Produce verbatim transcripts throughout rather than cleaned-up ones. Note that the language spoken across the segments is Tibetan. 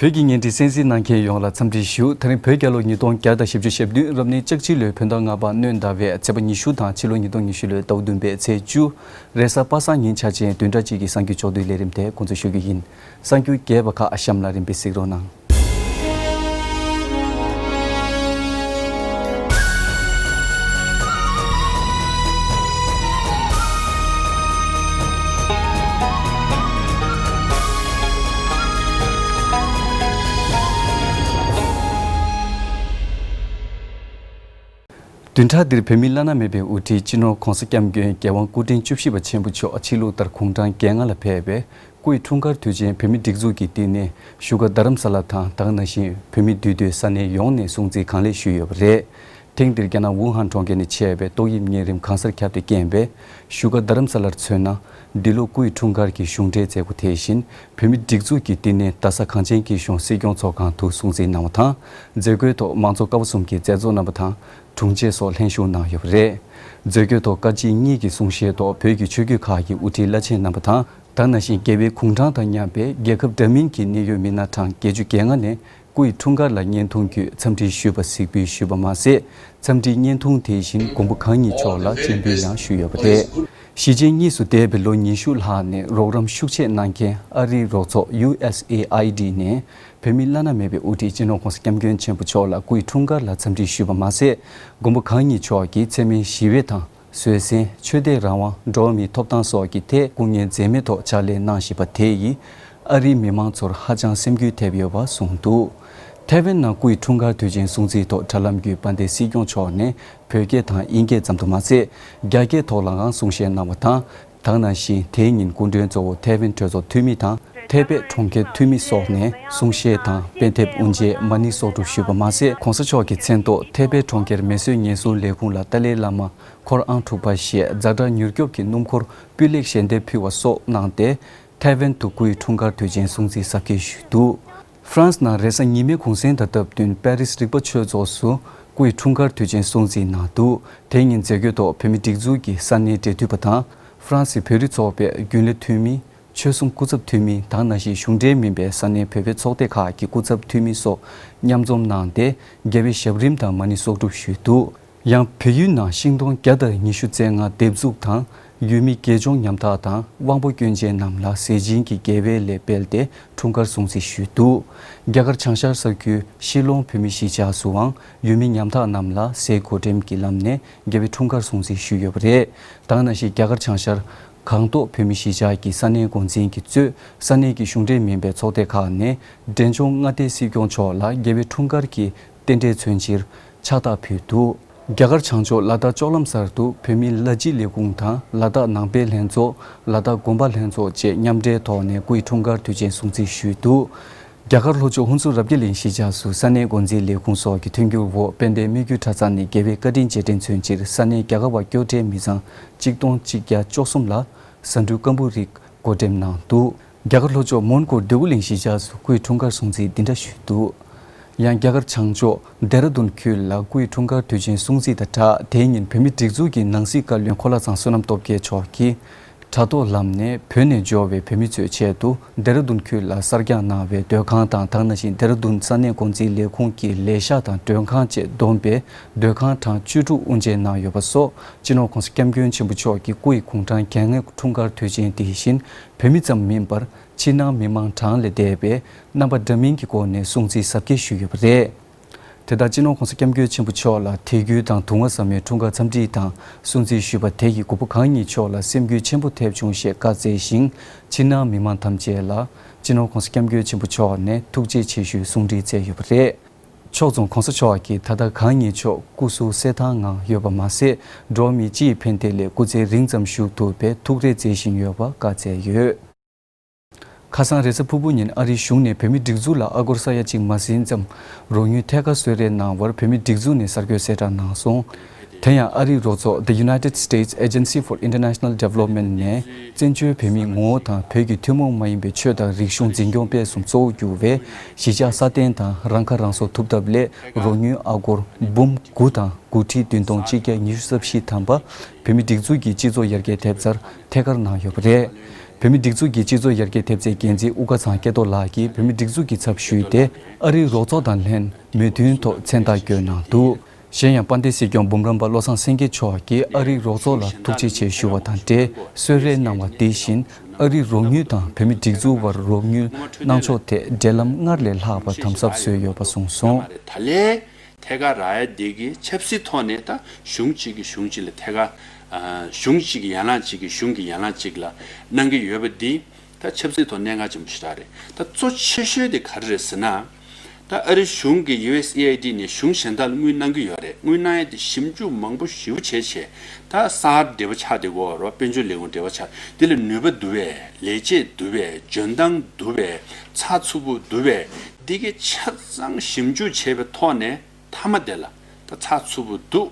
བོད་ཀྱི་བརྙན་འཕྲིན་གསན་གཟིགས་གནང་མཁན་ཡོངས་ལ་འཚམས་འདྲི་ཞུ། ད་རིང་བོད་རྒྱལ་ལོ་ཉིས་སྟོང་བརྒྱ་དང་བཞི་བཅུ་ཞེ་བདུན་རབ་གནས་ལྕགས་བྱི་ལོའི་བོད་ཟླ་ལྔ་པ་སྣྲོན་ཟླ་བའི་ཚེས་པ་ཉི་ཤུ་དང་ཕྱི་ལོ་ཉིས་སྟོང་ཉི་ཤུ་ལོའི་ཟླ་བ་བདུན་པའི་ཚེས་བཅུ། རེས་གཟའ་པ་སངས་ཉིན་ཆ་ཅན་བདུན་ཕྲག་གཅིག་གི་གསར་འགྱུར་ཕྱོགས་བསྡུས་ལས་རིམ་དེ་འགོ་འཛུགས་ཞུ་རྒྱུ་ཡིན། གསར་འགྱུར་རྒྱས་པ་ཁག་གཤམ་ལ་རིམ་པས་གཟིགས་རོགས་གནང་། བདུན་ཕྲག་འདིར་བོད་མིའི་བླ་ན་མེད་པའི་དབུ་ཁྲིད་སྤྱི་ནོར་༧གོང་ས་༧སྐྱབས་མགོན་རྒྱལ་དབང་སྐུ་ཕྲེང་བཅུ་བཞི་པ་ཆེན་པོ་མཆོག་ཕྱི་ལུགས་ལྟར་དགུང་གྲངས་བརྒྱད་ལྔ་ལ་ཕེབས་པའི་སྐུའི་འཁྲུངས་སྐར་དུས་ཆེན་བོད་མིའི་སྒྲིག་འཛུགས་ཀྱི་བསྟི་གནས་བཞུགས་སྒར་རྡ་རམ་ས་ལ་དང་། ད་ག་ནང་བཞིན་བོད་མི་འདུས་སྡོད་ས་གནས་ཡོངས་ནས་སྲུང་བརྩི་གང་ལེགས་ཞུས་ཡོད་པ་རེད། ཐེངས་འདིར་རྒྱ་ནག་ཝུ་ཧན་གྲོང་ཁྱེར་ནས་མཆེད་པའི་ཏོག་དབྱིབས་གཉན་རིམས་གང་སར་ཁྱབ་སྟེ་རྐྱེན་པས། བཞུགས་སྒར་རྡ་རམ་ས་ལར་མཚོན་ན། འདི་ལོ་སྐུའི་འཁྲུངས་སྐར་གྱི་གཞུང་འབྲེལ་མཛད་སྒོ་དེ་བཞིན་བོད་མིའི་སྒྲིག་འཛུགས་ཀྱི་བསྟི་གནས་རྡ་ས་གངས་ཅན་སྐྱིད་གཤོངས་སྲིད་སྐྱོང་ཚོགས་ཁང་དུ་སྲུང་བརྩི་གནང་བ་དང་། མཛད་སྒོའི་ཐོག་མང་གཙོ་ཀ་བ་གསུམ་གྱི་མཛད་གཙོ་རྣམ་པ་དང་དྲུང་ཆེ་སོགས་ལྷན་ཞུགས་གནང་ཡོད་པ་རེད། མཛད་སྒོའི་ཐོག་བཀའ་སྤྱི་གཉིས་ཀྱི་གསུང་བཤད་ཐོག་བོད་ཀྱི་ཆོས་བརྒྱུད་ཁག་གི་དབུ་ཁྲིད་བླ་ཆེན་རྣམ་པ་དང་། ད་ག་ནང་བཞིན་རྒྱལ་བའི་དགུང་གྲངས་དང་མཉམ་པའི་རྒྱལ་ཁབ་འདྲ་མིན་གྱི་གནད་ཡོད་མི་སྣ་གྲངས་བརྒྱད་ཅུ་གྱ་ལྔ་ནས་སྐུའི་འཁྲུངས་སྐར་ལ་བརྙན་ཐུང་བརྒྱུད་འཚམས་འདྲི་ཞུས་པ་གཟིགས་འབུལ་ཞུས་པ་མ་ཟད། འཚམས་འདྲིའི་བརྙན་ཐུང་དེ་བཞིན་མགོན་པོ་གང་ཉིད་མཆོག་ལ་སྤྱན་འབུལ་ཡང་ཞུས་ཡོད་པ་རེད། གཞིས་བྱེས་གཉིས་སུ་འདས་པའི་ལོ་ཉི་ཤུ་ལྷག་ནས་རོགས་རམ་ཤུགས་ཆེ་གནང་མཁན་ཨ་རིའི་རོགས་ཚོགས་ཡུ་ཨེས་ཨེ་ཨའི་ཌི་ནས་བོད་མིའི་བླ་ན་མེད་པའི་དབུ་ཁྲིད་སྤྱི་ནོར་༧གོང་ས་༧སྐྱབས་མགོན་ཆེན་པོ་མཆོག་ལ་སྐུའི་འཁྲུངས་སྐར་ལ་འཚམས་འདྲི་ཞུས་པ་མ་ཟད། མགོན་པོ་གང་ཉིད་མཆོག་གིས་འཚེ་མེད་ཞི་བའི་དང་། བཟོད་བསྲན། ཆོས་དད་རང་དབང་། འགྲོ་བ་མིའི་ཐོབ་ཐང་སོགས་ཀྱི་ཐད་སྐུ་ངལ་འཛེམས་མེད་ཐོག་ཕྱག་ལས་གནང་བཞིན་པ་དེ་ཡིས་ཨ་རིའི་མི་མང་ཚོར་ཧ་ཅང་སེམས་འགུལ་ཐེབས་ཡོད་པ་གསུངས་འདུག་ཐའེ་ཝན་ནང་སྐུའི་འཁྲུངས་སྐར་དུས་ཆེན་སྲུང་བརྩིའི་ཐོག་དྲ་ལམ་བརྒྱུད་དཔལ་ལྡན་སྲིད་སྐྱོང་མཆོག་ནས་བོད་སྐད་དང་དབྱིན་སྐད་ཙམ་དུ་མ་ཟད། རྒྱ་སྐད་ཐོག་ལའང་གསུང་བཤད་གནང་བ་དང་། ད་ག་ནང་བཞིན་དེའི་ཉིན་སྐུ་མགྲོན་གཙོ་བོ་ཐའེ་ཝན་གྲོས་ཚོགས་འཐུས་མི་དང་། ཐའེ་པེ་གྲོང་ཁྱེར་འཐུས་མི་སོགས་ནས་གསུང་བཤད་དང་པཎ་ཐེབས་དབུ་འབྱེད་མ་ཎི་གསོག་སྒྲུབ་ཞུས་པ་མ་ཟད། ༸གོང་ས་མཆོག་གི་མཚན་ཐོག་ཐའེ་པེ་གྲོང་ཁྱེར་མེ་གསོད་ཉེན་སྲུང་ལས་ཁུངས་ལ་ཏཱ་ལའི་བླ་མ་འཁོར་ཨང་དྲུག་པ་ཞེས་ཛ་དྲག་མྱུར་སྐྱོབ་ཀྱི་སྣུམ་འཁོར་སྤུས་ལེགས་ཞལ་འདེབས་ཕུལ་བ་སོགས་གནང་སྟེ། ཐའེ་ཝན་དུ་སྐུའི་འཁྲུངས་སྐར་དུས་ཆེན་སྲུང་བརྩི་གཟབ་རྒྱས་ཞུས་འདུག་ཧྥ་རན་སི་ནང་རེས་གཟའ་ཉི་མའི་གུང་སེང་དང་སྟབས་བསྟུན་པེ་རིས་རིག་པ་ཆོས་ཚོགས་སུ་སྐུའི་འཁྲུངས་སྐར་དུས་ཆེན་སྲུང་བརྩི་གནང་འདུག་དེ་ཉིན་མཛད་སྒོའི་ཐོག་བོད་མིའི་སྒྲིག་འཛུགས་ཀྱི་ས་གནས་འབྲེལ་མཐུད་པ་དང་། ཧྥ་རན་སི་བོད་རིགས་ཚོགས་པའི་རྒྱུན་ལས་འཐུས་མི། ཆོལ་གསུམ་སྐུ་ཚབ་འཐུས་མི་དང་ནང་བཞིན་གཞུང་འབྲེལ་མིན་པའི་ས་གནས་བོད་པའི་ཚོགས་སྡེ་ཁག་གི་སྐུ་ཚབ་འཐུས་མི་སོགས་མཉམ་འཛོམས་གནང་སྟེ། རྒྱལ་བའི་ཞབས་རིམ་དང་མ་ཎི་གསོག་སྒྲུབ་ཞུས་འདུག་ཡང་བལ་ཡུལ་ནང་ཤིང་སྡོང་བརྒྱ་དང་ཉི་ཤུ་རྩ་ལྔ་འདེབས་འཛུགས་དང་། ཡུལ་མི་དགེ་སྦྱོང་ཉམ་ཐག་དང་དབང་པོ་སྐྱོན་ཅན་རྣམས་ལ་ཟས་སྦྱིན་གྱི་དགེ་བའི་ལས་སྤེལ་ཏེ་འཁྲུངས་སྐར་སྲུང་བརྩི་ཞུས་འདུག་རྒྱ་གར་བྱང་ཤར་ས་ཁུལ་ཤི་ལོང་བོད་མི་གཞིས་ཆགས་སུའང་ཡུལ་མི་ཉམ་ཐག་རྣམས་ལ་ཟས་གོ་འགྲེམས་ཀྱི་ལམ་ནས་རྒྱལ་བའི་འཁྲུངས་སྐར་སྲུང་བརྩི་ཞུས་ཡོད་པ་རེད། ད་ག་ནང་བཞིན་རྒྱ་གར་བྱང་ཤར་སྒང་ཏོག་བོད་མི་གཞིས་ཆགས་ཀྱི་ས་གནས་འགོ་འཛིན་གྱིས་གཙོས་ས་གནས་ཀྱི་གཞུང་འབྲེལ་མིན་པའི་ཚོགས་སྡེ་ཁག་ནས་འབྲས་ལྗོངས་མངའ་སྡེའི་སྲིད་སྐྱོང་མཆོག་ལ་རྒྱལ་བའི་འཁྲུངས་སྐར་གྱི་རྟེན་འབྲེལ་མཚོན་ཕྱིར་ཕྱག་རྟགས་ཕུལ་འདུག་རྒྱ་གར་བྱང་ཕྱོགས་ལ་དྭགས་ལྕོག་ལམ་སར་དུ་བོད་མིའི་ལ་སྤྱི་ལས་ཁུངས་དང་ལ་དྭགས་ནང་པའི་ལྷན་ཚོགས། ལ་དྭགས་དགོན་པ་ལྷན་ཚོགས་བཅས་མཉམ་འབྲེལ་ཐོག་ནས་སྐུའི་འཁྲུངས་སྐར་དུས་ཆེན་སྲུང་བརྩི་ཞུས་འདུག་རྒྱ་གར་ལྷོ་ཕྱོགས་ཧུན་སུར་རབ་རྒྱས་གླིང་གཞིས་ཆགས་སུ་ས་གནས་འགོ་འཛིན་ལས་ཁུངས་སོགས་ཀྱི་མཐུན་འགྱུར་འོག་དཔལ་ལྡན་སྨད་རྒྱུད་གྲྭ་ཚང་ནས་རྒྱལ་བའི་བཀའ་དྲིན་རྗེས་དྲན་མཚོན་ཕྱིར་ས་གནས་རྒྱ་གར་བ་སྐྱོར་བྲལ་མི་ཚང་གཅིག་སྟོང་གཅིག་བརྒྱ་བཅུ་གསུམ་ལ་ཟ་འབྲུ་སྐམ་པོ་རིགས་བགོ་འགྲེམས་གནང་འདུག་རྒྱ་གར་ལྷོ་ཕྱོགས་མོན་གྷོ་འདོད་རྒུ་གླིང་གཞིས་ཆགས་སུ་སྐུའི་འཁྲུངས་སྐར་སྲུང་བརྩི་འདི་འདྲ་ཞུས་འདུག་ཡང་རྒྱ་གར་བྱང་ཕྱོགས་ལྡེ་ར་ལྡུན་ཁུལ་ལ་སྐུའི་འཁྲུངས་སྐར་དུས་ཆེན་སྲུང་བརྩི་དང་སྦྲགས། དེའི་ཉིན་བོད་མིའི་སྒྲིག་འཛུགས་ཀྱི་ནང་སྲིད་བཀའ་བློན་འཁོར་ལྷ་ཚང་བསོད་ནམས་སྟོབས་རྒྱལ་མཆོག་གིས་དྲ་ཐོག་ལམ་ནས་བོད་ནས་འབྱོར་བའི་བོད་མི་ཚོའི་ཆེད་དུ་ལྡེ་ར་ལྡུན་ཁུལ་ལ་གསར་རྒྱག་གནང་བའི་སྡོད་ཁང་དང་། ད་ག་ནང་བཞིན་ལྡེ་ར་ལྡུན་ས་གནས་འགོ་འཛིན་ལས་ཁུངས་ཀྱི་ལས་ཤག་དང་མགྲོན་ཁང་བཅས་བསྡོམས་པའི་སྡོད་ཁང་གྲངས་བཅུ་དྲུག་དབུ་འབྱེད་གནང་ཡོད་པ་སོགས། སྤྱི་ནོར་༸གོང་ས་༸སྐྱབས་མགོན་ཆེན་པོ་མཆོག་གི་སྐུ་ཡི་དགུང་གྲངས་གྱ་ལྔའི་འཁྲུངས་སྐར་དུས་ཆེན་དེ་བཞིན་བོད་མི་ཙམ་མིན་པར་ཕྱི་ནང་མི་མང་གྲངས་ལས་འདས་པའི་རྣམ་པ་འདྲ་མིན་གྱི་སྒོ་ནས་སྲུང་བརྩི་གཟབ་རྒྱས་ཞུས་ཡོད་པ་རེད། དེ་ལྟར་སྤྱི་ནོར་༸གོང་ས་༸སྐྱབས་མགོན་ཆེན་པོ་མཆོག་ལ་དད་གུས་དང་དུང་བ་ཟབ་མོའི་འཁྲུངས་སྐར་འཚམས་འདྲི་དང་སྲུང་བརྩི་ཞུས་པ་དེ་ཡིས་མགོན་པོ་གང་ཉིད་མཆོག་ལ་སེམས་འགུལ་ཆེན་པོ་ཐེབས་བྱུང་ཞེས་བཀའ་སྩལ་ཞིང་། ཕྱི་ནང་མི་མང་ཐམས་ཅད་ལ་སྤྱི་ནོར་༸གོང་ས་༸སྐྱབས་མགོན་ཆེན་པོ་མཆོག་ནས་ཐུགས་རྗེ་ཆེ་ཞུའི་གསུང་འཕྲིན་སྩལ་ཡོད་པ་རེད། ཕྱོགས་མཚུངས་༸གོང་ས་མཆོག་གིས་ད་ལྟ་གང་ཉིད་མཆོག་སྐུ་གཟུགས་གསལ་ཐང་ངང་ཡོད་པ་མ་ཟད། འགྲོ་བ་མི་སྤྱི་ཡི་ཕན་བདེ་སླད་སྐུ་ཚེ་རིང་ཙམ་བཞུགས་ཐུབ་པའི་ཐུགས་རེ་མཛད་བཞིན་ཡོད་པ་བཀའ་སྩལ་ཡོད། ཁ་སང་རེས་གཟའ་ཕུར་བུ་ཉིན་ཨ་རིའི་གཞུང་ནས་བོད་མིའི་སྒྲིག་འཛུགས་ལ་ཨ་སྒོར་ས་ཡ་གཅིག་མ་ཟིན་ཙམ་རོགས་དངུལ་ཐད་ཀར་གསོལ་རས་གནང་བར་བོད་མིའི་སྒྲིག་འཛུགས་ནས་གསར་འགོད་གསལ་བསྒྲགས་གནང་སོང་། དེ་ཡང་ཨ་རིའི་རོགས་ཚོགས་The United States Agency for International Development ནས་བཙན་བྱོལ་བོད་མིའི་ངོ་བོ་དང་བོད་ཀྱི་ཐུན་མོང་མ་ཡིན་པའི་ཆོས་དང་རིག་གཞུང་འཛིན་སྐྱོང་སྤེལ་གསུམ་གཙོ་བོར་གྱུར་བའི་གཞིས་ཆགས་སྲ་བརྟན་དང་རང་ཁ་རང་གསོ་ཐུབ་ཐབས་སླད་རོགས་དངུལ་ཨ་སྒོར་འབུམ་དགུ་དང་དགུ་ཁྲི་བདུན་སྟོང་གཅིག་བརྒྱ་ཉི་ཤུ་རྩ་བཞི་ཐམ་པ་བོད་མིའི་སྒྲིག་འཛུགས་ཀྱི་སྤྱི་ཚོགས་ཡར་རྒྱས་ཐེབས་རྩར་ཐད་ཀར་གནང་ཡོད་པ་རེད། བོད་མིའི་སྒྲིག་འཛུགས་ཀྱི་སྤྱི་ཚོགས་ཡར་རྒྱས་ཐེབས་རྩའི་འགན་འཛིན་དབུ་དཀར་ཚང་སྐལ་རྡོར་ལགས་ཀྱིས་བོད་མིའི་སྒྲིག་འཛུགས་ཀྱི་ཚབ་ཞུས་ཏེ། ཨ་རིའི་རོགས་ཚོགས་དང་ལྷན་མོས་མཐུན་ཐོག་མཚན་རྟགས་བཀོད་གནང་འདུག་གཞན་ཡང་དཔལ་ལྡན་སྲིད་སྐྱོང་འབུམ་རམས་པ་བློ་བཟང་སེང་གེ་མཆོག་གིས་ཨ་རིའི་རོགས་ཚོགས་ལ་ཐུགས་རྗེ་ཆེ་ཞུ་བ་དང་འབྲེལ་གསོལ་རས་གནང་བ་དེ་བཞིན། ཨ་རིའི་རོགས་དངུལ་དང་བོད་མིའི་སྒྲིག་འཛུགས་དབར་རོགས་དངུལ་གནང་ཕྱོགས་ཐད་འབྲེལ་ལམ་སྔར་ལས་ལྷག་པ་དམ་ཟབ་བཟོས་ཡོད་པ་གསུངས་སོང་། ད་ལན་ཐད་ཀར་རག་ཡ་དེ་གི་ཆབ་སྲིད་ཐོག་ནས་ད་གཞུང་གཅིག་གིས་གཞུང་གཅིག་ལ་ཐད་ཀར་ཨ་གཞུང་གཅིག་གིས་ཡན་ལག་གཅིག་གིས་གཞུང་གི་ཡན་ལག་གཅིག་ལ་གནང་གི་ཡོད་པ་འདི་ད་ཆབ་སྲིད་ཐོག་གནད་འགག་ཆེན་པོ་ཞེ་དྲག་རེད། ད་གཙོ་ཆེ་ཤོས་དེ་ག་རེ་རེད་ཟེར་ན། ད་ཨ་རི་གཞུང་གིས་ཡུ་ཨེས་ཨེ་ཨའི་ཌི་ནས་གཞུང་གཞན་དག་ལ་དངུལ་གནང་གི་ཡོད་རེད། དངུལ་གནང་ཡ་དེ་ཞིབ་འཇུག་མང་པོ་ཞེ་པོ་བྱས་བྱས། ད་གསར་འབྲེལ་བ་ཆགས་བསྡད་ཀྱི་ཡོད་རེད། དཔལ་འབྱོར་ལས་ཁུངས་འབྲེལ་བ་ཆགས། དེ་ལ་ནུས་པ་འདུག་པས། ལས་བྱེད་འདུག་པས། འཇོན་ཐང་འདུག་པས། ཚགས་ཚུད་པོ་འདུག་པས། འདི་གའི་ཆ་ཚང་ཞིབ་འཇུག་བྱས་པའི་ཐོག་ནས་མཐའ་མ་དེ་ལ་ད་ཚགས་ཚུད་པོ་འདུག་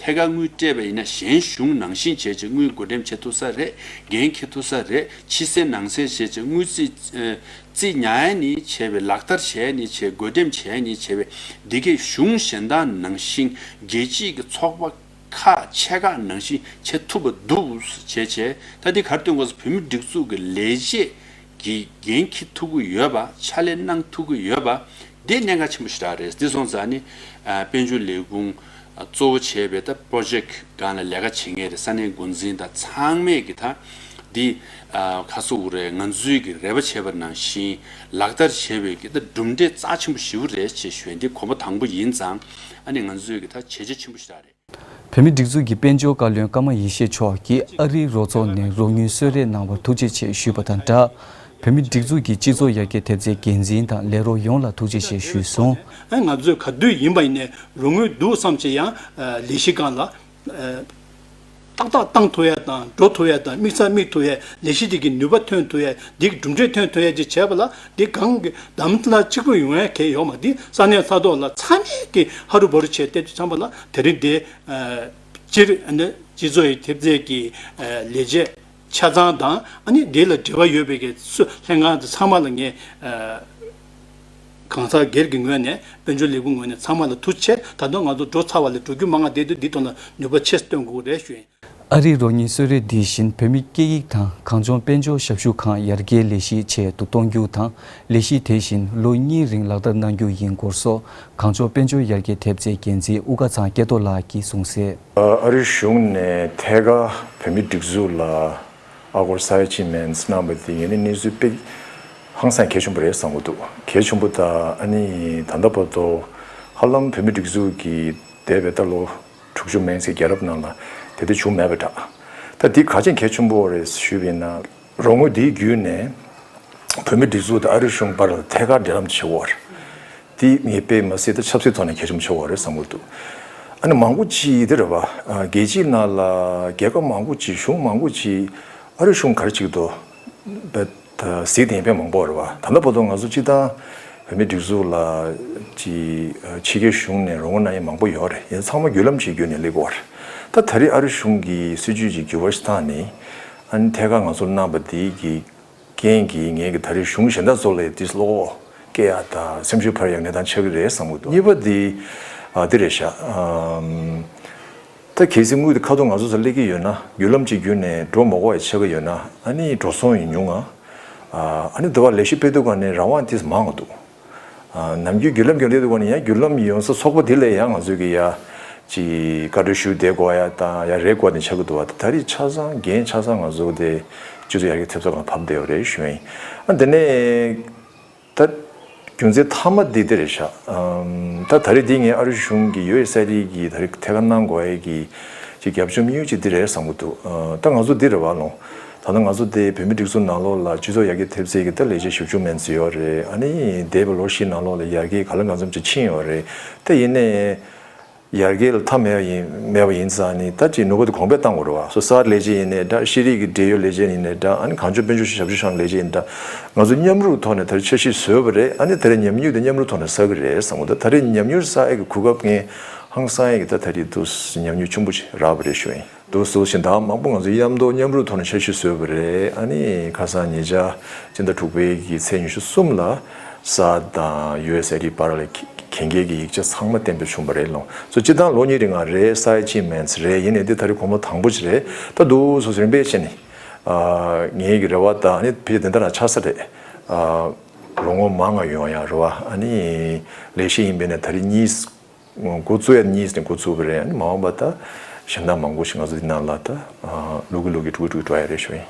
ཐད་ཀར་དངུལ་སྤྲད་པ་ཡིན་ན་གཞན་གཞུང་ནང་བཞིན་བྱས་བྱས་དངུལ་བགོ་འགྲེམས་བྱེད་ཐུབ་ས་རེད། འགན་འཁྱེར་ཐུབ་ས་རེད། ཕྱི་གསལ་ནང་གསལ་བྱས་བྱས་དངུལ་རྩིས་ཨ་རྩིས་ཉར་ཡ་ནས་བྱས་པའི། ལག་བསྟར་བྱས་ནས་བྱས། བགོ་འགྲེམས་བྱས་ནས་བྱས་པའི། འདི་གའི་གཞུང་གཞན་དག་ནང་བཞིན་རྒྱལ་སྤྱིའི་གི་ཚོགས་པ་ཁག་ཆེ་ཁག་ནང་བཞིན་བྱེད་ཐུབ་པ་འདུག་བྱས་བྱས། ད་འདི་ག་རེ་སྟོན་དགོས་ཟེར། བོད་མིའི་སྒྲིག་འཛུགས་ཀྱི་ལས་བྱེད་ཀྱིས་འགན་འཁྱེར་ཐུབ་ཀྱི་ཡོད་པ། ཕྱག་ལས་གནང་ཐུབ་ཀྱི་ཡོད་པ། འདི་གནད་འགག་ཆེན་པོ་ཞེ་དྲག་རེད། འདི་སོང་ཙང་ནི་ཨ་དཔལ་འབྱོར་ལས་ཁུངས་ཨ་གཙོ་བོ་བྱས་པའི་ད་པྲོ་ཇེག་སྒང་ལ་ལས་ཀ་བྱེད་མཁན་རེད། ས་གནས་འགོ་འཛིན་དང་ཚང་མས་ཀྱི་ད་འདི་ཨ་ག་རེ་ཟེར་དགོས་རེད། ང་ཚོའི་གི་རེ་བ་བྱས་པ་ནང་བཞིན་ལག་བསྟར་བྱས་པའི་གི་ད་གྲུབ་འབྲས་རྩ་ཆེན་པོ་ཞེ་པོ་རེད་ཅེས་ཞུ་ཡ། འདི་གོམ་པ་དང་པོ་ཡིན་ཙང་། ཨ་ནི་ང་ཚོའི་གི་ད་བྱས་རྗེས་ཆེན་པོ་ཞེ་དྲག་རེད། བོད་མིའི་སྒྲིག་འཛུགས་ཀྱི་དཔལ་འབྱོར་བཀའ་བློན་ཀརྨ་ཡེ་ཤེས་མཆོག་གིས་ཨ་རིའི་རོགས་ཚོགས་ནས་རོགས་དངུལ་གསོལ་རས་གནང་བར་ཐུགས་རྗེ་ཆེ་ཞུས་པ་དང་སྦྲགས། བོད་མིའི་སྒྲིག་འཛུགས་ཀྱི་སྤྱི་ཚོགས་ཡར་རྒྱས་ཐེབས་རྩའི་འགན་འཛིན་དང་ལས་རོགས་ཡོངས་ལ་ཐུགས་རྗེ་ཆེ་ཞུས་སོང་། ཨ་ང་ཚོས་ག་དུས་ཡིན་པ་ཡིན་ནའི་རོགས་དངུལ་འདུག་བསམ་བྱས་ཡང་ལས་གཞི་སྒང་ལ་ཨ་ཏག་ཏག་བཏང་ཐུབ་ཡ་དང་འགྲོ་ཐུབ་ཡ་དང་། དམིགས་ས་དམིགས་ཐུབ་ཡ། ལས་གཞི་དེ་གི་ནུས་པ་ཐོན་ཐུབ་ཡ། དེ་གི་གྲུབ་འབྲས་ཐོན་ཐུབ་ཡ་ཅིག་བྱས་པ་ལ། དེ་གང་གི་གདམ་ལ་གཅིག་པུ་ཡོང་ཡ་གལ་ཡོད་མ་རེད། ས་གནས་ས་ཐོག་ལ་ཚང་མས་ཀྱི་ཧ་རུ་བ་རུ་བྱས་བལྟས་དུས་ཙམ་པ་ལ། དེ་རིང་དེ་ཨ་སྤྱིར་ཨ་ནི་སྤྱི་ཚོགས་ཡར་རྒྱས་ཐེབས་རྩའི་གི་ཨ་ལས་བྱེད་ཆ་ཚང་དང་། ཨ་ནི་དེ་ལ་འབྲེལ་བ་ཡོད་པའི་གི་སུ་ལྷན་ཁང་དེ་ཚང་མ་ལ་ངས་ཨ་གང་ཟག་སྒེར་གྱི་ངོས་ནས། དཔལ་འབྱོར་ལས་ཁུངས་ངོས་ནས་ཚང་མ་ལ་ཐུགས་རྗེ་ཆེ། ད་དུང་ང་ཚོ་འགྲོ་ཚར་བ་ལས་འགྲོ་རྒྱུ་མང་ང་བསྡད་དུས། འདི་དོན་ལ་ནུས་པ་ཆེ་སྟོན་དགོས་རེད་ཞུ་ཡིན། ཨ་རིའི་རོགས་དངུལ་གསོལ་རས་འདི་བཞིན་བོད་མིའི་སྐད་ཡིག་དང་གངས་ལྗོངས་དཔལ་འབྱོར་ཞབས་ཞུ་ཁང་ཡར་རྒྱས་ལས་གཞིའི་ཆེད་དུ་གཏོང་རྒྱུ་དང་། ལས་གཞི་དེ་བཞིན་ལོ་གཉིས་རིང་ལག་བསྟར་གནང་རྒྱུ་ཡིན་སྐོར་སོགས། གངས་ལྗོངས་དཔལ་འབྱོར་ཡར་རྒྱས་ཐེབས་རྩའི་འགན་འཛིན་དབུ་དཀར་ཚང་སྐལ་རྡོར་ལགས་ཀྱིས་གསུངས་གསལ། ཨ་རི་གཞུང་ནས་ཐད་ཀར་བོད་མིའི་སྒྲིག་འཛུགས་ལ་ཨ་སྒོར་ས་ཡ་གཅིག་མན་གནང་བ་དེ་ངས་ནི་གནས་ཚུལ་དཔེ་ཧང་སང་གལ་ཆེན་པོ་རེད་བསམ་གྱི་འདུག་གལ་ཆེན་པོ་དང་། ཨ་ནི་ད་ལྟ་བར་དུ་ཧ་ལམ་བོད་མིའི་སྒྲིག་འཛུགས་ཀྱི་འདས་པའི་ད་ལོ་དྲུག་ཅུ་མན་ཙམ་རྒྱལ་རབས་ནང་ལ་དེ་འདྲ་བྱུང་མེད་པ་འདྲ། ད་འདི་ག་ཅན་གལ་ཆེན་པོ་རེད་ཞུས་པ་ཡིན་ན། རོགས་དངུལ་འདིའི་བརྒྱུད་ནས་བོད་མིའི་སྒྲིག་འཛུགས་དང་ཨ་རི་གཞུང་བར་ལ་ཐད་ཀར་འབྲེལ་ལམ་ཆེ་བོ་རེད། འདི་ངས་དཔེ་མ་སྲིད་ད་ཆབ་སྲིད་ཐོག་ནས་གལ་ཆེན་པོ་ཆེ་བོ་རེད་བསམ་གྱི་འདུག་ཨ་ནི་མང་པོ་ཅིག་འདི་རེད་པ། རྒྱལ་སྤྱིའི་ནང་ལ་རྒྱལ་ཁབ་མང་པོ་ཅིག་གཞུང་མང་པོ་ཅིག་ཨ་རི་གཞུང་ག་རེ་བྱེད་ཀྱི་འདུག་ད་གཟིགས་དེ་ཡིན་པས་མང་པོ་རེད་བ། ད་ལྟ་བར་དུ་ང་ཚོ་སྤྱི་བཏང་བོད་མིའི་སྒྲིག་འཛུགས་ལ་ཅིག་ཕྱི་རྒྱལ་གཞུང་ནས་རོགས་དངུལ་གནང་ཡ་མང་པོ་ཡོད་རེད། ཡིན་ཚང་མ་བརྒྱུད་ལམ་ཅིག་བརྒྱུད་ནས་སླེབས་ཀྱི་ཡོད་རེད། ད་ད་རེས་ཨ་རི་གཞུང་གིས་སྲིད་ཇུས་ཅིག་འགྱུར་བ་ཞིག་བཏང་ནས། ཨ་ནི་ཐད་ཀར་ང་ཚོར་གནང་པ་འདི་གི་རྐྱེན་གྱིས་ངས་ཀྱི་ད་རེས་གཞུང་གཞན་དག་ཚོ་ལ་ཏིས་བློ་སྐྱེ་ཡ་དང་སེམས་ཤུགས་འཕར་ཡ་གནས་སྟངས་ཆགས་ཀྱི་རེད་བསམ་གྱི་འདུག་གཉིས་པ་འདི་ཨ་འདི་རེད་ཤག་ཨམ། ད་གལ་སྲིད་དངུལ་དེ་ཁ་ཐོག་ང་ཚོ་ཚོ་སླེབས་ཀྱི་ཡོད་ན། བརྒྱུད་ལམ་གཅིག་བརྒྱུད་ནས་འགྲོ་མ་དགོས་པ་ཆགས་ཀྱི་ཡོད་ན། ཨ་ནི་འགྲོ་སོང་ཡིན་ཉུང་ང་། ཨ་ནི་འདི་བ་ལས་གཞི་སྤེལ་དུས་ག་ནས་རང་དབང་དེ་མང་བ་འདུག་ཨ་ནམ་རྒྱུན་བརྒྱུད་ལམ་གྱི་སླེབས་དུས་ག་ནས་ཡང་བརྒྱུད་ལམ་ཡོང་ས་ཚོགས་པ་དེ་ལས་ཡང་ང་ཚོས་ཀྱི་ཡ་ཅིག་བཀའ་འཁྲོལ་ཞུ་བསྡད་དགོས་ཡ་དང་ཡ་རེད་དགོས་དེ་ཆགས་ཀྱི་འདུག་བ། ད་རེས་ཆ་ཚང་འགན་ཆ་ཚང་ང་ཚོ་དེ་སྤྱི་ཚོགས་ཡར་རྒྱས་ཐེབས་རྩ་སྒང་ཕབ་བསྡད་ཡོད་རེད་ཞུ་ཡིན། ཨ་འདི་ནས། ད་རྒྱུ་མཚན་མཐའ་མ་འདི་འདི་རེད་ཤག་ཨམ། ད་ད་རེས་འདི་ངས་ཨ་རི་གཞུང་གི་ཡུ་ཨེས་ཨའི་ཌི་གི་ད་རེས་ཐད་ཀར་གནང་དགོས་ཡས་ཀྱི་ཅིག་རྒྱབ་ལྗོངས་དམིགས་ཡུལ་ཅིག་འདི་རེད་བསམ་གྱི་འདུག་ཨ། ད་ང་ཚོ་འདི་རེད་བ་ལོང་། ད་ལྟ་ང་ཚོ་དེ་བོད་མི་སྒྲིག་འཛུགས་ནང་ལོགས་ལ་སྤྱི་ཚོགས་ཡར་རྒྱས་ཐེབས་རྩའི་གི་ད་ལས་བྱེད་བཞི་བཅུ་མན་ཙམ་ཡོད་རེད། ཨ་ནི་འདས་པའི་ལོ་བཞི་ནང་ལོགས་ལ་ཡར་རྒྱས་ག་ལ་གང་འཚམ་ཅིག་ཕྱིན་ཡོད་རེད། ད་ཡིན་ནའི། ཡར་རྒྱས་ལ་མཐའ་མེད་པ་ཡིན་མེད་པ་ཡིན་ཙང་ནི་ད་ཅིག་ནུས་པ་དེ་གོང་འཕེལ་གཏང་དགོས་རེད་བ། སོ་སོའི་ལས་བྱེད་ཡིན་ནའི་འདྲ། ཤེས་རིག་གི་འབྲེལ་ཡོད་ལས་བྱེད་ཡིན་ནའི་འདྲ། ཨ་ནི་གངས་ལྗོངས་དཔལ་འབྱོར་ཞབས་ཞུ་ཁང་ལས་བྱེད་ཡིན་འདྲ། ང་ཚོ་མཉམ་རུབ་ཐོག་ནས་ད་རེས་འཆར་གཞི་བཟོས་པ་རེད། ཨ་ནི་ད་རེས་ཉམས་མྱོང་དེ་མཉམ་རུབ་ཐོག་ནས་བསགས་ཀྱི་རེད་བསམ་གྱི་འདུག་ད་རེས་ཉམས་མྱོང་བསགས་ཡས་ཀྱི་གོ་སྐབས་ངས་ཧང་སང་ཡས་ཀྱི་ད་ད་རེས་འདུག་ཉམས་མྱོང་ཆེན་པོ་ཞིག་རག་པ་རེད་ཞུ་ཡིན། འདུག་སེ་གཞན་དག་མང་པོ་ང་ཚོ་མཉམ་དུ་མཉམ་རུབ་ཐོག་ནས་འཆར་གཞི་བཟོས་པ་རེད། ཨ་ནི་ཁ་སང་ཉེ་ཆར་སྤྱི་ཟླ་དྲུག་པའི་གི་ཚེས་ཉི་ཤུ་གསུམ་ལ། ས་དང་ཡུ་ཨེས་ཨའི་ཌི་བར་ལ་གན་རྒྱའི་གི་ཡིག་ཆ་ཚང་མ་གཏན་འབེབས་བྱུང་བ་རེད་ལོང་། སོ་སྤྱི་བཏང་ལོ་གཉིས་རིང་ང་རེད། ས་ཡ་གཅིག་མན་ཙམ་རེད། ཡིན་ནའི་འདི་ད་རེས་གོང་མ་དང་པོ་ཅིག་རེད། ད་འདུག་སེ་རིམ་པས་བྱས་ནས་ ཨ་ངའི་གི་རེ་བ་དང་ཨ་ནི་ཕལ་ཆེར་དེ་འདྲ་ན་ཆགས་ས་རེད། ཨ་ལོ་ངོ་མང་ང་ཡོང་ཡ་རེད་བ། ཨ་ནི་ལས་གཞི་ཡིན་པས་ན་ད་རེས་གཉིས་འགོ་བཙུགས་ཡ་གཉིས་ནས་འགོ་བཙུགས་པ་རེད། ཨ་ནི་མ་འོངས་པ་ད་གཞན་དག་མང་པོ་ཞིག་ང་ཚོ་འདི་ནང་ལ་ད་ཨ་ལུག་གི་ལུག་གི་ཕྲུ་གུ་ཕྲུ་གུ་འགྲོ་ཡ་རེད་ཞུ་ཡིན།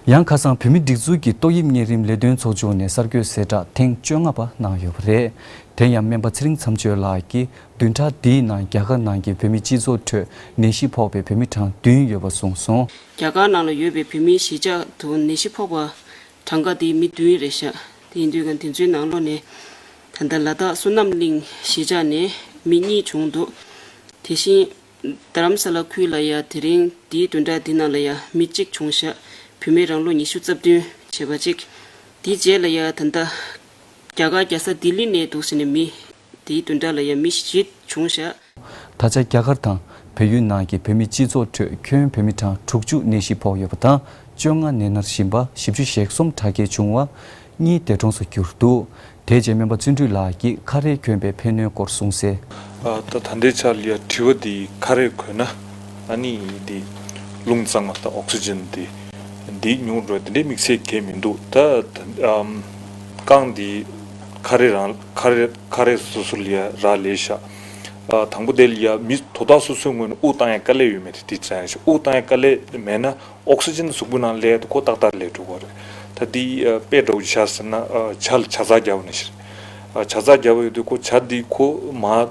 ཡང་ཁ་སང་བོད་མིའི་སྒྲིག་འཛུགས་ཀྱི་ཏོག་དབྱིབས་གཉན་རིམས་ལས་དོན་ཚོགས་ཆུང་ནས་གསར་འགོད་གསལ་བསྒྲགས་ཐེངས་བཅོ་ལྔ་པ་གནང་ཡོད་པ་རེད། དེ་ཡང་སྨན་པ་ཚེ་རིང་མཚམས་གཅོད་ལགས་ཀྱིས་བདུན་ཕྲག་འདིའི་ནང་རྒྱ་གར་ནང་གི་བོད་མི་སྤྱི་ཚོགས་ཁྲོད་ནད་གཞི་ཕོག་པའི་བོད་མི་གྲངས་བདུན་ཡོད་པ་གསུངས་སོང་། རྒྱ་གར་ནང་ལ་ཡོད་པའི་བོད་མིའི་གཞིས་ཆགས་དུ་ནད་གཞི་ཕོག་པ་གྲངས་ཀ་དེ་མི་བདུན་རེད་ཤག་དེ་ཡིན་དུས་ཀྱང་དེ་ཚོའི་ནང་ལོགས་ནས་ད་ལྟ་ལ་དྭགས་བསོད་ནམས་གླིང་གཞིས་ཆགས་ནས་མི་གཉིས་བྱུང་འདུག་དེ་བཞིན་རྡ་རམ་ས་ལ་ཁུལ་ལ་ཡ་དེ་རིང་འདིའི་བདུན་ཕྲག་འདི་ནང་ལ་ཡ་མི་གཅིག་བྱུང་ཤག་བོད་མི་རང་ལོ་ཉི་ཤུ་རྩ་བདུན་བྱས་པ་གཅིག་དེའི་རྗེས་ལ་ཡ་ད་ལྟ་རྒྱ་གར་རྒྱལ་ས་ལྡི་ལི་ནས་འདུག་ཟེར་ནས་མི་དེའི་བདུན་ཕྲག་ལ་ཡ་མི་བཞི་བྱུང་ཤག་ད་ཆ་རྒྱ་གར་དང་བལ་ཡུལ་ནང་གི་བོད་མི་སྤྱི་ཚོགས་ཁྲོད་ཁྱོན་བོད་མི་གྲངས་དྲུག་ཅུ་ནད་གཞི་ཕོག་ཡོད་པ་དང་བཅོ་ལྔ་ནད་མནར་བཞིན་པ། བཞི་བཅུ་ཞེ་གསུམ་དྲག་སྐྱེད་བྱུང་བ། གཉིས་འདས་གྲོངས་སུ་གྱུར་འདུག་དེ་རྗེས་སྨན་པ་བརྩོན་འགྲུས་ལགས་ཀྱིས་ཁ་རས་གྱོན་པའི་ཕན་གནོད་སྐོར་གསུངས་གསལ། ཨ་ད་ད་ལྟའི་ཆར་ལ་ཡ་དྲི་བ་འདི་ཁ་རས་གོན་ན་ཨ་ནི་འདི་རླུང་གཙང་མ་དང་ཨོག་སི་ཇན་འདི་འདི་ཉུང་འགྲོ་དེ་འདྲའི་དམིགས་བསལ་གང་ཡང་མི་འདུག་ད་ད་ཨམ་རྐང་འདི་ཁ་རས་རང་ཁ་རས་ཁ་རས་སོ་སོ་ལ་ཡ་རག་ལས་ཤག་ཨ་དང་པོ་དེ་ལ་ཡ་མི་དོ་བདག་སོ་སོའི་ངོས་ནས་དབུགས་བཏང་ཡ་དཀའ་ལས་ཡོད་མེད་དེ་དྲན་ཤག་དབུགས་བཏང་ཡ་དཀའ་ལས་མེད་ན། ཨོག་སི་ཇན་གཟུགས་པོའི་ནང་སླེབས་དུས་ཁོ་ཏག་ཏག་སླེབས་འགྲོ་གི་རེད། ད་འདི་ཨ་དཔེ་འདྲ་བོ་ཅིག་བཞག་ཟེར་ན་ཨ་ཇ་ལ་ཇ་ཚགས་རྒྱག་པ་ནང་བཞིན་རེད། ཨ་ཇ་ཚགས་རྒྱག་པ་ཡོད་དུས་ཁོ་ཇ་འདི་ཁོ་མར་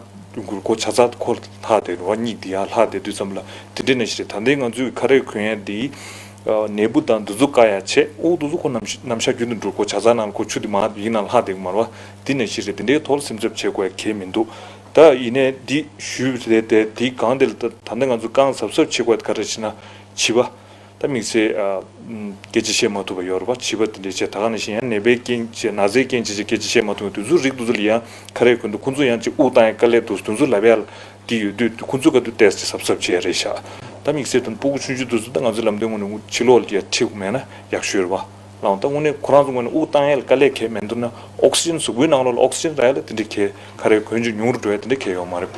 ཁོ་ཇ་ཚགས་ཁོ་ལྷག་བསྡད་འགྲོ་བ། གཉིད་འདི་ཡར་ལྷག་བསྡད་དུས་ཙམ་ལ་དེ་འདྲའི་ནང་བཞིན་རེད། ད་ལྟའི་ང་ཚོའི་ཁ་རས་གོན་ཡ་འདི་ཨ་ནད་འབུ་དང་འདི་ཚོ་བཀག་ཡ་བྱས། ཨོ་འདི་ཚོ་ཁོ་ནམ་ཤ་ནམ་ཤ་རྒྱུན་དུ་འགྲོ། ཁོ་ཇ་ཚགས་ནང་ལ་ཁོ་ཆུ་འདི་མར་ཡིག་ནང་ལྷག་བསྡད་ཀྱི་མ་རེད་བ། འདི་ནང་བཞིན་རེད། དེ་འདྲའི་ཐོག་ལ་སེམས་འཚབ་བྱེད་དགོས་ཡ་གང་ཡང་མི་འདུག་ད་ཡིན་ནའི་འདི་ཞུས་རེད་དེ་འདི་གང་དེ་ལ་ད་ད་ལྟ་ང་ཚོ་རྐང་གཟབ་གཟབ་བྱེད་དགོས་ཡ་ག་རེ་ཟེར་ན་བྱིས་པ། ད་དམིགས་བསལ་ཨ་སྐད་ཆ་བཤད་མ་ཐུབ་པ་ཡོད་རེད་པ། བྱིས་པ་དེ་འདྲའི་བྱས། ད་ག་ནང་བཞིན་ཡང་ནད་པའི་རྐྱེན་བྱས་ན་ཚའི་རྐྱེན་བྱས་བྱས་སྐད་ཆ་བཤད་མ་ཐུབ་པ་དེ་ཚོ་རིགས་དེ་ཚོ་ལ་ཡང་ཁ་རས་གོན་དུས་ཁོང་ཚོ་ཡང་ཅིག་དབུགས་བཏང་ཡ་དཀའ་ལས་འདུག་དེ་ཚོ་ལབ་ཡ་དེ་ཡོད་དུས་ཁོང་ཚོ་ག་དུས་ཏོག་ཙམ་གཟབ་གཟབ་བྱས་རེད་ཤག་ད་དམིགས་བསལ་དུ་སྤུ་གུ་ཆུང་ཆུང་དེ་ཚོ་ད་ང་ཚོ་ལམ་སྟོན་ངོས་ནས་ཕྱི་ལོགས་ལ་ཡ་ཁྲིད་དགོས་མེད་ན་ཡག་ཤོས་རེད་པ། ལའང་ད་དངོས་གནས་ཁོ་རང་ཚོ་ངོས་ནས་དབུགས་བཏང་ཡ་ལ་དཀའ་ལས་གང་ཡང་མེད་འདུག་ན་ཨོག་སི་ཇན་གཟུགས་པོའི་ནང་ལོགས་ལ་ཨོག་སི་ཇན་རག་ཡ་ལ་དེ་འདྲའི་གལ་ཁ་རས་གོན་རྒྱུ་ཉུང་རུ་འགྲོ་ཡ་དེ་འདྲའི་གལ་ཡོད་མ་རེད།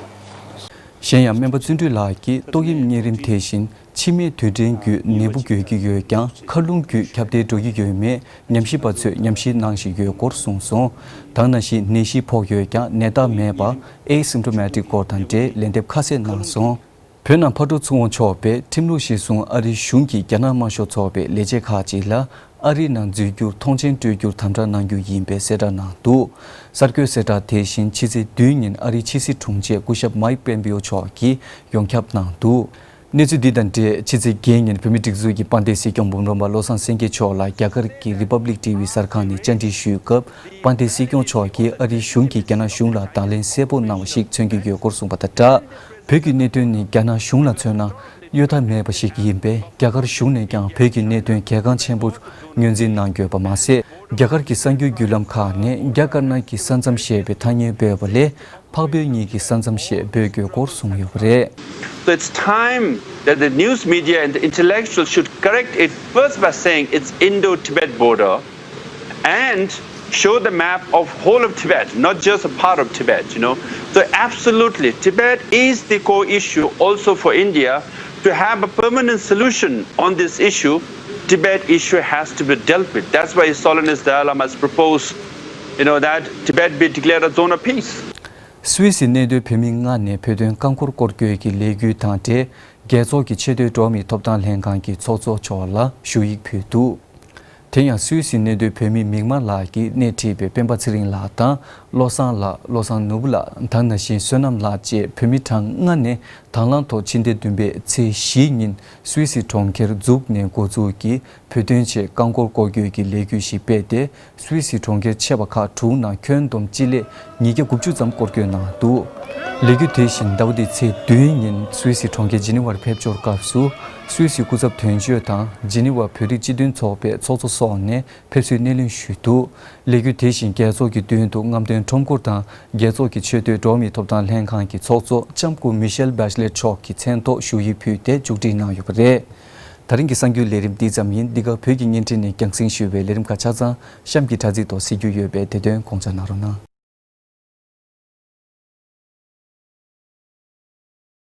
གཞན་ཡང་སྨན་པ་བརྩོན་འགྲུས་ལགས་ཀྱིས་ཏོག་དབྱིབས་གཉན་རིམས་དེ་བཞིན་འཆི་རྨས་དུས་དྲན་བརྒྱུད་ནད་འབུ་འགོས་ཀྱི་ཡོད་ཀྱང་མཁའ་རླུང་བརྒྱུད་ཁྱབ་གདལ་འགྲོ་གི་ཡོད་མེད་ཉམས་ཞིབ་པ་ཚོས་ཉམས་ཞིབ་གནང་བཞིན་ཡོད་སྐོར་གསུངས་སོང་། ད་ག་ནང་བཞིན་ནད་གཞི་ཕོག་ཡོད་ཀྱང་ནད་རྟགས་མེད་པ་ཨེ་སིམ་ཊོ་མེ་ཊིག་སྐོར་དང་འབྲེལ་ལན་འདེབས་ཁ་གསལ་གནང་སོང་། བོད་ནང་ཕར་འགྲོ་ཚུར་འོང་ཆོག་པའི་ཁྲིམས་ལུགས་གཞིར་བཟུང་ཨ་རིའི་གཞུང་གིས་རྒྱ་ནག་དམར་ཤོག་ཚོགས་པའི་ལས་བྱེད་ཁག་ཅིག་ལ་ཨ་རི་ནང་འཛུལ་རྒྱུར་ཐོངས་མཆན་སྤྲོད་རྒྱུར་དམ་དྲག་གནང་རྒྱུ་ཡིན་པའི་གསལ་བསྒྲགས་གནང་འདུག་གསར་འགོད་གསལ་བསྒྲགས་དེ་བཞིན་ཕྱི་ཚེས་བདུན་ཉིན་ཨ་རིའི་ཕྱི་སྲིད་དྲུང་ཆེ་སྐུ་ཞབས་མའིག་པེམ་པིའོ་མཆོག་གིས་ཡོངས་ཁྱབ་གནང་འདུག་གནས་ཚུལ་འདི་དང་འབྲེལ་ཕྱི་ཚེས་བརྒྱད་ཉིན་བོད་མིའི་སྒྲིག་འཛུགས་ཀྱི་དཔལ་ལྡན་སྲིད་སྐྱོང་འབུམ་རམས་པ་བློ་བཟང་སེང་གེ་མཆོག་ལ་རྒྱ་གར་གྱི་Republic T V གསར་ཁང་ནས་བཅར་འདྲི་ཞུས་སྐབས་དཔལ་ལྡན་སྲིད་སྐྱོང་མཆོག་གིས་ཨ་རིའི་གཞུང་གིས་རྒྱ་ནག་གཞུང་ལ་དང་ལེན་གསལ་པོ་གནང་བ་ཞིག་མཚོན་གྱི་ཡོད་སྐོར་གསུངས་པ་དང་སྦྲགས། བོད་ཀྱི་གནད་དོན་ནི་རྒྱ་ནག་གཞུང་ལ་མཚོན་ན་གཡོལ་ཐབས་མེད་པ་ཞིག་ཡིན་པས་རྒྱ་གར་གཞུང་ནས་ཀྱང་བོད་ཀྱི་གནད་དོན་གལ་འགངས་ཆེན་པོར་ངོས་འཛིན་གནང་དགོས་པ་མ་ཟད། རྒྱ་གར་གྱི་གསར་འགྱུར་བརྒྱུད་ལམ་ཁག་ནས་རྒྱ་དཀར་ནག་གི་ས་མཚམས་ཞེས་པའི་ཐ་སྙད་འབོད་པ་ལས་འཕགས་བོད་གཉིས་ཀྱི་ས་མཚམས་ཞེས་འབོད་དགོས་སྐོར་གསུངས་ཡོད་པ་རེད། So it's time that the news media and the intellectuals should correct it first by saying it's Indo-Tibet border and show the map of whole of Tibet, not just a part of Tibet, you know. So absolutely, Tibet is the core issue also for India. To have a permanent solution on this issue, Tibet issue has to be dealt with. That's why His Holiness Dalai Lama has proposed, you know, that Tibet be declared a zone of peace. སུད་སིའི་གནས་སྡོད་བོད་མི་ལྔ་ནས་བོད་དོན་རྐང་འཁོར་སྐོར་སྐྱོད་ཀྱི་ལས་འགུལ་དང་འབྲེལ། རྒྱལ་ཚོགས་ཀྱི་ཆེས་མཐོའི་འགྲོ་བ་མིའི་ཐོབ་ཐང་ལྷན་ཁང་གི་ཚོགས་གཙོ་མཆོག་ལ་ཞུ་ཡིག་ཕུལ་འདུག་དེ་ཡང་སུད་སིའི་གནས་སྡོད་བོད་མི་མིག་དམར་ལགས་ཀྱིས་སྣེ་ཁྲིད་པའི་སྤེན་པ་ཚེ་རིང་ལགས་དང་བློ་བཟང་ལགས། བློ་བཟང་ནོར་བུ་ལགས། ད་ག་ནང་བཞིན་བསོད་ནམས་ལགས་བཅས་བོད་མི་གྲངས་ལྔ་ནས་དང་བླངས་ཐོག་ཕྱི་ཟླ་བདུན་པའི་ཚེས་བཞི་ཉིན་སུད་སི་གྲོང་ཁྱེར་ཛུག་ནས་འགོ་འཛུགས་ཀྱིས་བོད་དོན་ཆེད་རྐང་འཁོར་སྐོར་སྐྱོད་ཀྱི་ལས་འགུལ་ཞིག་སྤེལ་ཏེ། སུད་སི་གྲོང་ཁྱེར་ཆེ་བ་ཁག་དྲུག་ནང་ཁྱོན་བསྡོམས་སྤྱི་ལེ་ཉིས་བརྒྱ་དགུ་བཅུ་ཙམ་སྐོར་སྐྱོད་གནང་འདུག་ལས་འགུལ་དེ་བཞིན་ཟླ་བ་འདིའི་ཚེས་བདུན་ཉིན་སུད་སི་གྲོང་ཁྱེར་ཇི་ནི་ཝར་ཕེབས་འབྱོར་སྐབས་སུ་སུད་སི་སྐུ་ཚབ་དོན་གཅོད་དང་ཇི་ནི་ཝར་བོད་རིགས་སྤྱི་མཐུན་ཚོགས་པའི་ཚོགས་གཙོ་སོགས་ནས་ཕེབས་བསུའི་སྣེ་ལེན་ཞུས་འདུག་ལས་འགུལ་དེ་བཞིན་རྒྱལ་ཚོགས་ཀྱི་མདུན་དུ་རྔམ་སྟོན་ཁྲོམ་སྐོར་དང་རྒྱལ་ཚོགས་ཀྱི་ཆེས་མཐོའི་འགྲོ་བ་མིའི་ཐོབ་ཐང་ལྷན་ཁང་གི་ཚོགས་གཙོ་ལྕམ་སྐུ་མི་ཤེལ་བྷེ་ཤ་ལེ་མཆོག་གི་མཚན་ཐོག་ཞུ་ཡིག་ཕུལ་ཏེ་མཇུག་སྒྲིལ་གནང་ཡོད་པ་རེད། ད་རིང་གི་གསར་འགྱུར་ལས་རིམ་འདི་ཙམ་ཡིན། འདི་ག་བོད་ཀྱི་བརྙན་འཕྲིན་ནས་རྒྱང་སྲིང་ཞུས་པའི་ལས་རིམ་ཁག་ཆ་ཚང་གཤམ་གྱི་དྲ་ཚིགས་ཐོག་གཟིགས་རྒྱུ་ཡོད་པས་དེ་དོན་དགོངས་འཇགས་གནང་རོགས་གནང་།